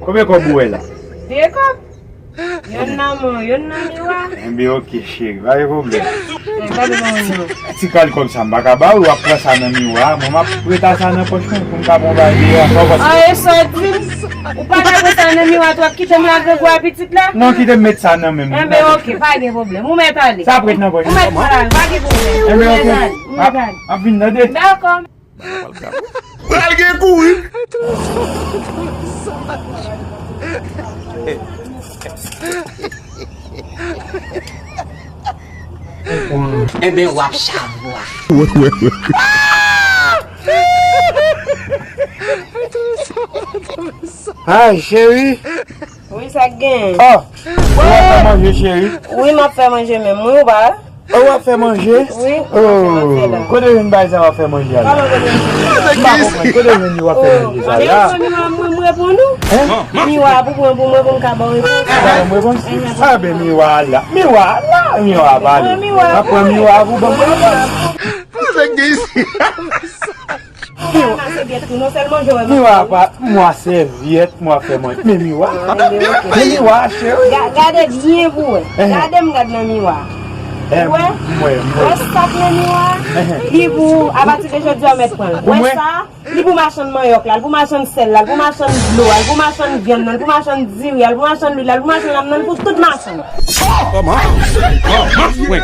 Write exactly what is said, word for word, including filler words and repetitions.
Konbyen kòb ou wè la? De kòb. Yonn nan men w, yonn nan miwa. Enben, oke, cheri, pa gen pwoblèm. Men, gade nan men w. Ti kal kòb sa, m pa ka ba ou, w ap pran sa nan miwa. Mwen, m ap rete sa nan pòch mwen pou m ka pran bagay deyò. Sa w panse? Ah, e sa w di m? Ou pa ka pran sa nan miwa, tou w ap kite m la, grangou a pitit la? Non, kite m met sa nan men m. Enben, oke, pa gen pwoblèm. Ou mèt ale. Sa ap ret nan pòch mwen. Ou mèt pran la, pa gen pwoblèm. Enben, oke. Ou mèt ale. M ap, m ap vin tande. Dakò. Pral gen kouri. Enben, w ap chavwa. Ay, cheri. Wi, sa k gen? Oh, ou ap fè manje, cheri? Wi, m ap fè manje menm. Wi, ou pa? Oh, w ap fè manje? Wi, m ap fè manje la. Kote w jwenn bagay sa w ap fè manje a la? Kòman kote w jwenn? M pa konprann. Kote w jwenn li w ap fè manje sa la? Mwen, mwen, mwen reponn ou. Hein? Miwa pou pran pou mwen pou m ka ba w repons. Ou ka ban m repons? Ah, ben, miwa la. Miwa la. Miwa pa li. Mwen, miwa. M ap pran miwa pou ban m repons. Sa k gen isi? Miwa pa, mwa sèvyèt, mwa fè manje. Men miwa. Men miwa, cheri. Ga-, gade byen pou wè. Gade m gad nan miwa. Ou wè? M wè, m wè. Wè sa k nan miwa? Li pou, apati de jodi a, w mèt pran l. Ou wè sa? Li pou machann manyòk la, li pou machann sèl la, li pou machann dlo a, li pou machann vyann nan, li pou machann diri a, li pou machann lwil la, li pou machann lam nan, li pou tout machann. Kòman? Kòman? Mwen.